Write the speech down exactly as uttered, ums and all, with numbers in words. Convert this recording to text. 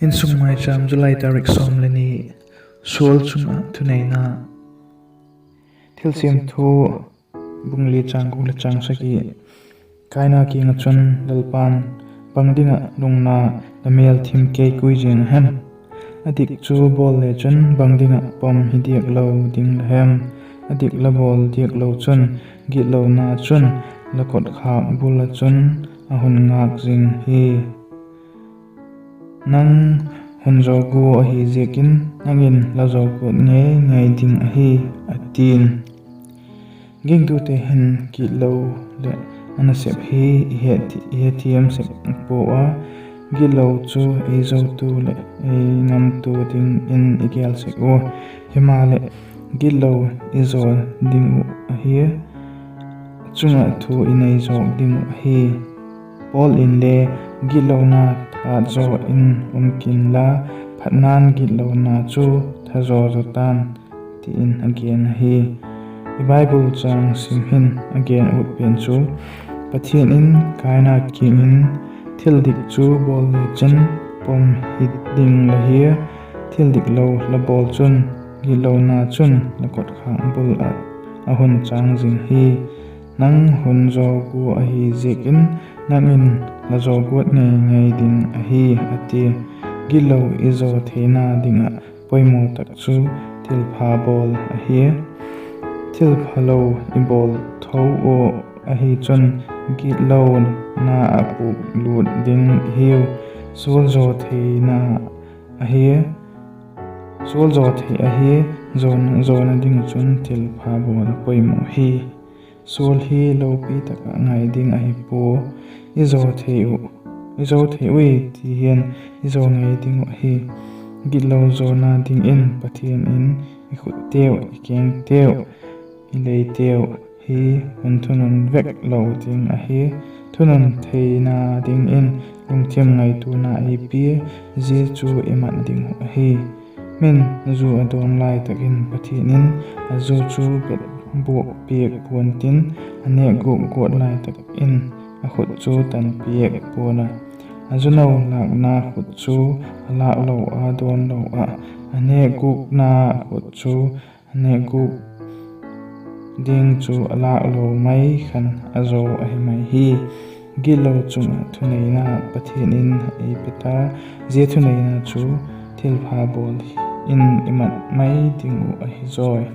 Insung Maicham, July tarik sawm le ni. Sual chung ah thuneina. Thilsiam Thu, bung li, chang guk le chang sagi. Kaina kiang ah chun Lalpa'n, Bang ding ah lungna la mêl thim kei kui ziang a hem? A dik chu bawl le chun bang ding ah pom hi diak lo ding la hem? A dik la bawl diak lo chun, gitlona chun la kotkhâk bul ah chun a hun ngâk zing hi. Nang hun zaw gua ahi ziakin, nang in la zaw guat ngei ngei ding ahi, a ti'n. Gingtute hin gitlo leh a nasep hi i hethiam sek pua a, gitlo chu ei zotu leh ei ngamtu dingin i gel sek ua. Himaleh, gitlo i zaw ding uh ahi, a chung ah thu i nei zawk ding uh ahi. Paul inle, Gitlona tât zaw in um kin la, phatna'n gitlona chu tha zaw zaw ta'n, ti in a gen ahi. I Bible chang sim hin a gen ut pen chu, Pathian in Kaina kiang in, Thil dik chu bawl le chun pom hi ding la hia, thil dik lo la bawl chun, gitlona chun la kotkhâk bul ah a hun châng zing hi. Nang hun zaw gua ahi ziakin, nang in la zaw guat ngei ngei ding ahi, a tia. Gitlo i zaw theina ding ah poimaw tak chu thilpha bawl ahi. Thilphalo i bawl tho uh ahi chun, gitlona ah puklût ding i hiu. Sual zaw theina ahi, sual zaw thei ahi, zaw, zawna ding chun thilpha bawl poimaw hi. Sual hi lopi tak ah ngai ding ahi pua. I zaw thei uh, i zaw thei ui ti hin i zaw ngei ding uh ahi. Gitlo zawna dingin Pathian in i khutteu, i kengteu, i leiteu hi hun thunun vek lo ding ahi. Thunun theina dingin lungthim ngaituana ei pia, zia chu i mat ding uh ahi. Min zu a dawn lai tak in Pathian in a zu chu bet buak piak pua'n tin, a nêkgûk guat lai tak in a khut chu tan piak pua'n a. A zuno lâkna khut chu a lâk lo a dawn lo ah, a nêkgûkna khut chu a nêkgûk ding chu a lâk lo mai khan a zo ahi mai hi. Gitlo chung ah thuneina Pathian in ei pe ta, zia thuneina chu thilpha bawl in i mat mai ding uh ahi zawi.